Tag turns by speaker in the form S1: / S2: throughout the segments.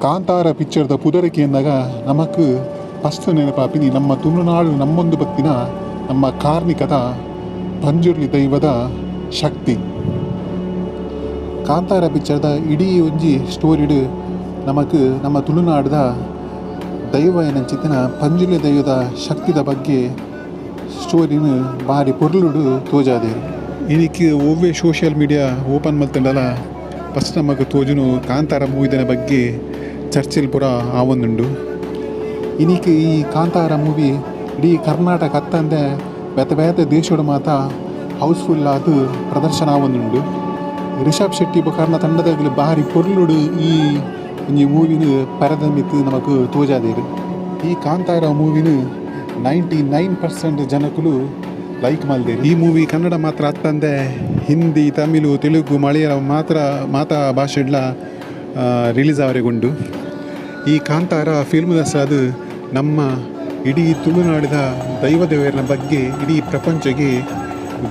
S1: ಕಾಂತಾರ ಪಿಕ್ಚರ್ದ ಪುದರ್ ಕೇನ್ನಗ ನಮಕ್ ಫಸ್ಟ್ ನೆನಪಾಪಿನಿ ನಮ್ಮ ತುಳುನಾಡು ನಮ್ಮೊಂದು ಬತ್ತಿನ ನಮ್ಮ ಕಾರ್ನಿಕದ ಪಂಜುರ್ಲಿ ದೈವದ ಶಕ್ತಿ. ಕಾಂತಾರ ಪಿಕ್ಚರ್ದ ಇಡೀ ಒಂಜಿ ಸ್ಟೋರಿಡ್ ನಮಕ್ ನಮ್ಮ ತುಳುನಾಡ್ದ ದೈವ ಎನಂಚಿತ್ತಿನ ಪಂಜುರ್ಲಿ ದೈವದ ಶಕ್ತಿದ ಬಗ್ಗೆ ಸ್ಟೋರಿನ್ ಬಾರಿ ಪೊರ್ಲುಡು ತೋಜಾದೆರ್. ಇನಿಕ್ ಒವ್ವೆ ಸೋಶಿಯಲ್ ಮೀಡಿಯಾ ಓಪನ್ ಮಲ್ತುಂಡಲ ಫಸ್ಟ್ ನಮಕ್ ತೋಜುನು ಕಾಂತಾರ ಮೂವಿದ ಬಗ್ಗೆ ಚರ್ಚೆಲ್ ಪೂರ ಆವೊಂದುಂಡು. ಇನಿಕ್ ಈ ಕಾಂತಾರ ಮೂವಿ ಇಡೀ ಕರ್ನಾಟಕ ಅತ್ತಂದೆ ಬೇತೆ ಬೇತೆ ದೇಶಡ್ ಮಾತ ಹೌಸ್ಫುಲ್ ಆದ್ ಪ್ರದರ್ಶನ ಆವೊಂದುಂಡು. ರಿಷಬ್ ಶೆಟ್ಟಿ ಬೊಕ ಅರ್ನ ತಂಡದಕುಲು ಬಾರಿ ಪೊರ್ಲುಡು ಈ ಒಂಜಿ ಮೂವಿನ್ ಪರದೆ ಮಿತ್ತ್ ನಮಕ್ ತೋಜಾದೆರ್. ಈ ಕಾಂತಾರ ಮೂವಿನ್ 99% ಜನಕುಲು ಲೈಕ್ ಮಲ್ದೆರ್. ಈ ಮೂವಿ ಕನ್ನಡ ಮಾತ್ರ ಅತ್ತಂದೆ ಹಿಂದಿ, ತಮಿಳು, ತೆಲುಗು, ಮಲಯಾಳಂ ಮಾತ್ರ ಮಾತ ಭಾಷೆಡ್ಲ ರಿಲೀಸ್ ಆವರೆಗುಂಡು. ಈ ಕಾಂತಾರ ಫಿಲ್ಮ್ ದಸಾದ್ ನಮ್ಮ ಇಡೀ ತುಳುನಾಡಿದ ದೈವ ದೇವರ ಬಗ್ಗೆ ಇಡೀ ಪ್ರಪಂಚಗೆ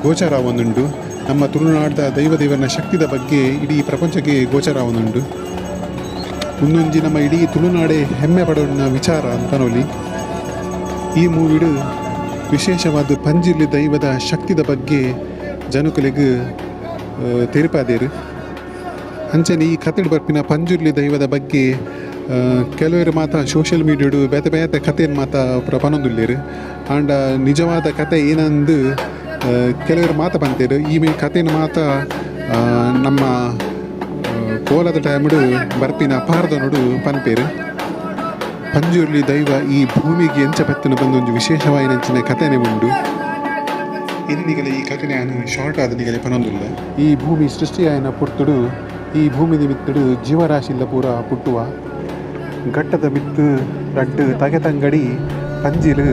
S1: ಗೋಚರ ಆವೊಂದುಂಡು. ನಮ್ಮ ತುಳುನಾಡಿದ ದೈವ ದೇವರ ಶಕ್ತಿದ ಬಗ್ಗೆ ಇಡೀ ಪ್ರಪಂಚಕ್ಕೆ ಗೋಚರ ಆವೊಂದುಂಡು. ಉಂದೊಂಜಿ ನಮ್ಮ ಇಡೀ ತುಳುನಾಡೆ ಹೆಮ್ಮೆ ಪಡೋಣ ವಿಚಾರ ಅಂತನೊಲಿ. ಈ ಮೂವಿಡ್ ವಿಶೇಷವಾದ ಪಂಜುರ್ಲಿ ದೈವದ ಶಕ್ತಿದ ಬಗ್ಗೆ ಜನಕುಲೆಗ್ ತೆರಿಪಾದೆರ್. ಅಂಚನೆ ಈ ಕತೆಡ್ ಬರ್ಪಿನ ಪಂಜುರ್ಲಿ ದೈವದ ಬಗ್ಗೆ ಕೆಲವರು ಮಾತ ಸೋಶಿಯಲ್ ಮೀಡಿಯಾಡ್ ಬೇತೆ ಬೇತೆ ಕತೆನ್ ಮಾತ ಪೂರ ಪನೊಂದುಲ್ಲೆರ್. ಆಂಡ ನಿಜವಾದ ಕತೆ ಏನಂದು ಕೆಲವರು ಮಾತ ಪಂತೆರ್. ಈ ಕತೆನ್ ಮಾತ ನಮ್ಮ ಕೋಲದ ಟೈಮ್ಡ್ ಬರ್ಪಿನ ಪಾರ್ದನೊಡು ಪನ್ಪೆರ್. ಪಂಜುರ್ಲಿ ದೈವ ಈ ಭೂಮಿಗೆ ಎಂಚ ಬತ್ತಿನ ಬಂದೊಂಜಿ ವಿಶೇಷವಾಯಿನಂಚಿನ ಕತೆನೆ ಉಂಡು. ಇನಿ ನಿಗಲೆ ಈ ಕತೆನೆ ಯಾನ್ ಶಾರ್ಟ್ ಆದ್ ನಿಗಲೆ ಪನೊಂದುಲ್ಲೆ. ಈ ಭೂಮಿ ಸೃಷ್ಟಿಯಾಯಿನ ಪೊರ್ತುಡು ಈ ಭೂಮಿದ ಮಿತ್ತುಡು ಜೀವರಾಶಿಲ್ಲ ಪೂರ ಪುಟ್ಟುವ. ಘಟ್ಟದ ಮಿತ್ತು ರಡ್ಡ್ ತಗೆ ತಂಗಡಿ ಪಂಜಿಲು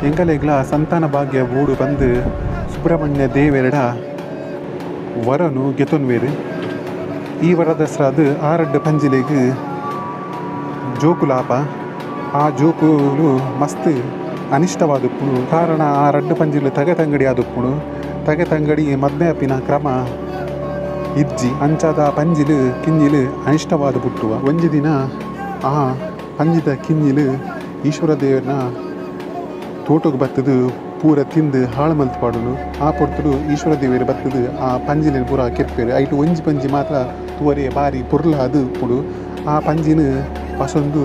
S1: ಎಂಕಲೆಗ್ಲ ಸಂತಾನ ಭಾಗ್ಯ ಬೋಡು ಪಂದ್ ಸುಬ್ರಹ್ಮಣ್ಯ ದೇವೆರಡ ವರನು ಗೆತೊನ್ವೆರ್. ಈ ವರದಸ್ರಾದ್ ಆ ರಡ್ಡ್ ಪಂಜಿಲೆಗ್ ಜೋಕುಲಾಪ. ಆ ಜೋಕುಲು ಮಸ್ತ್ ಅನಿಷ್ಟವಾದುಪ್ಪುಂಡು. ಕಾರಣ ಆ ರಡ್ಡ್ ಪಂಜಿಲು ತಗೆ ತಂಗಡಿ ಆದುಪ್ಪುಂಡು. ತಗೆ ತಂಗಡಿ ಮದ್ಮೆ ಆಪಿನ ಕ್ರಮ ಇಜ್ಜಿ. ಅಂಚಾದ ಪಂಜಿಲು ಕಿನ್ನಿಲು ಅನಿಷ್ಟವಾದ ಪುಟ್ಟುವ. ಒಂಜಿ ದಿನ ಆ ಪಂಜಿದ ಕಿನ್ನಿಲು ಈಶ್ವರ ದೇವನ ತೋಟಗ್ ಬತ್ತುದು ಪೂರ ತಿಂದು ಹಾಳು ಮಲ್ತ್ ಪಾಡುನು. ಆ ಪೊರ್ತುಡು ಈಶ್ವರ ದೇವೆರ್ ಬತ್ತುದು ಆ ಪಂಜಿಲೆನ್ ಪೂರ ಕೆರ್ಪೆರ್. ಐಟ್ ಒಂಜಿ ಪಂಜಿ ಮಾತ್ರ ತೂವರೆ ಬಾರಿ ಪೊರ್ಲಾದ್ ಉಪ್ಪುಂಡು. ಆ ಪಂಜಿನ್ ಪಸೊಂದು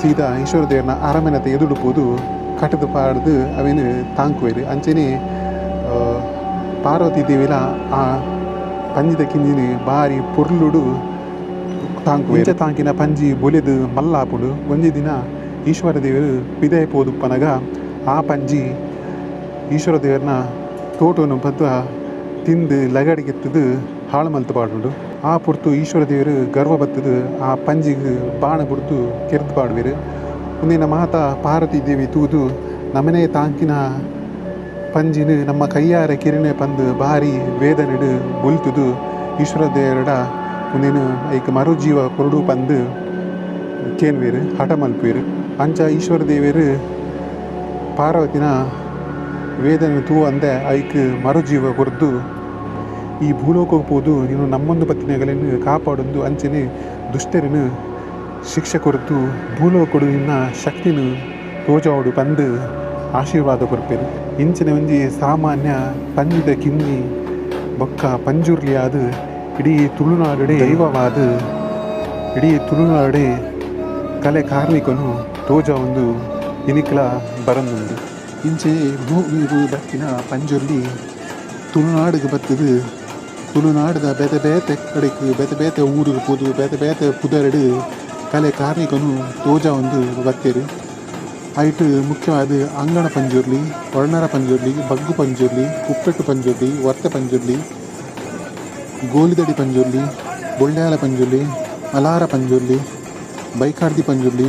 S1: ಸೀದಾ ಈಶ್ವರ ದೇವರ್ನ ಅರಮನೆತ ಎದುರು ಪೋದು ಕಟುದು ಪಾಡ್ದು ಅವೆನ್ ತಾಂಕುವೆರ್. ಅಂಚನೆ ಪಾರ್ವತಿ ದೇವಿಲ ಆ ಪಂಜಿದ ಕಿನ್ನಿನ್ ಬಾರಿ ಪೊರ್ಲುಡು ತಾಂಕುವೆರ್. ಇಂಚ ತಾಂಕಿನ ಪಂಜಿ ಬೊಲೆದು ಮಲ್ಲ ಆಪುಂಡು. ಒಂಜಿ ದಿನ ಈಶ್ವರ ದೇವೆರ್ ಪಿದಯಿ ಪೋದುಪ್ಪನಗ ಆ ಪಂಜಿ ಈಶ್ವರ ದೇವರ್ನ ತೋಟೊನು ಪದ ತಿಂದು ಲಗಡಿಗೆತ್ತುದು ಹಾಳು ಮಲ್ತ್ ಪಾಡುಂಡು. ಆ ಪೊರ್ತು ಈಶ್ವರ ದೇವೆರ್ ಗರ್ವ ಬತ್ತುದು ಆ ಪಂಜಿಗ್ ಬಾಣ ಬುಡ್ದು ಕೆರ್ದ್ ಪಾಡುವೆರ್. ಉಂದೆನ ಮಾತ ಪಾರ್ವತಿ ದೇವಿ ತೂದು ನಮನೆ ತಾಂಕಿನ ಪಂಜಿನ್ ನಮ್ಮ ಕೈಯಾರೆ ಕೆರಿನೆ ಪಂದ್ ಬಾರಿ ವೇದನೆಡ್ ಬುಲ್ತುದು ಈಶ್ವರ ದೇವೆರಡ ಉಂದೆನ್ ಐಕ್ ಮರುಜೀವ ಕೊರೊಡು ಪಂದ್ ಕೇನ್ವೆರ್, ಹಠ ಮಲ್ಪುವೆರ್. ಅಂಚ ಈಶ್ವರ ದೇವೆರ್ ಪಾರ್ವತಿನ ವೇದನೆ ತೂವಂದೆ ಐಕ್ ಮರುಜೀವ ಕೊರ್ದು ಈ ಭೂಲೋಕಗ್ ಪೋದು ನೀನು ನಮ್ಮೊಂದು ಪತ್ತಿನಗಲೆನ್ ಕಾಪಾಡೊಂದು ಅಂಚನೆ ದುಷ್ಟೆರೆನ್ ಶಿಕ್ಷೆ ಕೊರ್ದು ಭೂಲೋಕೊಡು ನಿನ್ನ ಶಕ್ತಿನ್ ತೋಜಾವೊಡು ಪಂದ್ ಆಶೀರ್ವಾದ ಕೊರ್ಪೆರ್. ಇಂಚಿನ ಒಂಜಿ ಸಾಮಾನ್ಯ ಪಂಜಿದ ಕಿನ್ನಿ ಬೊಕ್ಕ ಪಂಜುರ್ಲಿ ಆದ್ ಇಡೀ ತುಳುನಾಡುಡೆ ದೈವವಾದ್ ಇಡೀ ತುಳುನಾಡುಡೆ ಕಲೆ ಕಾರ್ನಿಕನು ತೋಜಾವೊಂದು ಇನಿಕ್ಲ ಬರೊಂದುಂಡು. ಇಂಚೆ ಭೂಮಿಗ್ ಬತ್ತಿನ ಪಂಜುರ್ಲಿ ತುಳುನಾಡುಗ್ ಬತ್ತುದು ತುಳುನಾಡುದ ಬೇತೆ ಬೇತೆ ಕಡೆಕ್ ಬೇತೆ ಬೇತೆ ಊರುಗ್ ಪೋದು ಬೇತೆ ಬೇತೆ ಪುದರ್ಡ್ ಕಲೆ ಕಾರ್ನಿಕನು ತೋಜಾವೊಂದು ಬತ್ತೆರ್. ಐಟ್ ಮುಖ್ಯವಾದ್ ಅಂಗಣ ಪಂಜುರ್ಲಿ, ವರ್ಣರ ಪಂಜುರ್ಲಿ, ಬಗ್ಗು ಪಂಜುರ್ಲಿ, ಕುಪ್ಪೆಟ್ಟು ಪಂಜುರ್ಲಿ, ವರ್ತೆ ಪಂಜುರ್ಲಿ, ಗೋಲಿದಡಿ ಪಂಜುರ್ಲಿ, ಬೊಳ್ಳ್ಯಾಲ ಪಂಜುರ್ಲಿ, ಮಲಾರ ಪಂಜುರ್ಲಿ, ಬೈಕಾಡ್ದಿ ಪಂಜುರ್ಲಿ,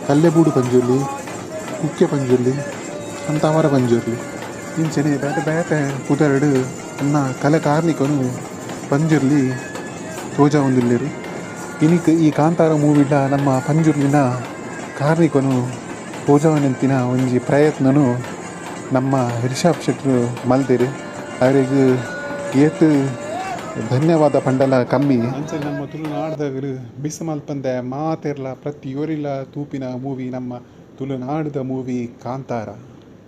S1: ಕಲ್ಲೆಬೂಡು ಪಂಜುರ್ಲಿ, ಕುಕ್ಕೆ ಪಂಜುರ್ಲಿ, ಸಂತಾವರ ಪಂಜುರ್ಲಿ. ಇಂಚನೆ ಬೇತೆ ಬೇತೆ ಪುದರ್ಡ್ ತನ್ನ ಕಲೆ ಕಾರ್ನಿಕನು ಪಂಜುರ್ಲಿ ತೋಜಾವೊಂದುಲ್ಲೆರ್. ಇನಿಕ್ ಈ ಕಾಂತಾರ ಮೂವಿಡ ನಮ್ಮ ಪಂಜುರ್ಲಿನ ಕಾರ್ನಿಕನು ತೋಜಾವೊಂದಿತ್ತಿನ ಒಂಜಿ ಪ್ರಯತ್ನನು ನಮ್ಮ ರಿಷಬ್ ಶೆಟ್ರು ಮಲ್ದೆರ್. ಅರೆಗ್ ಏತ್ ಧನ್ಯವಾದ ಪಂಡಲ ಕಮ್ಮಿ. ಅಂಚನೆ ನಮ್ಮ ತುಳುನಾಡ್ದಗಲು ಮಿಸ್ ಮಲ್ಪಂದೆ ಮಾತೆರ್ಲ ಪ್ರತಿಯೊರಿಲ ತೂಪಿನ ಮೂವಿ ನಮ್ಮ ತುಳುನಾಡ್ದ ಮೂವಿ ಕಾಂತಾರ.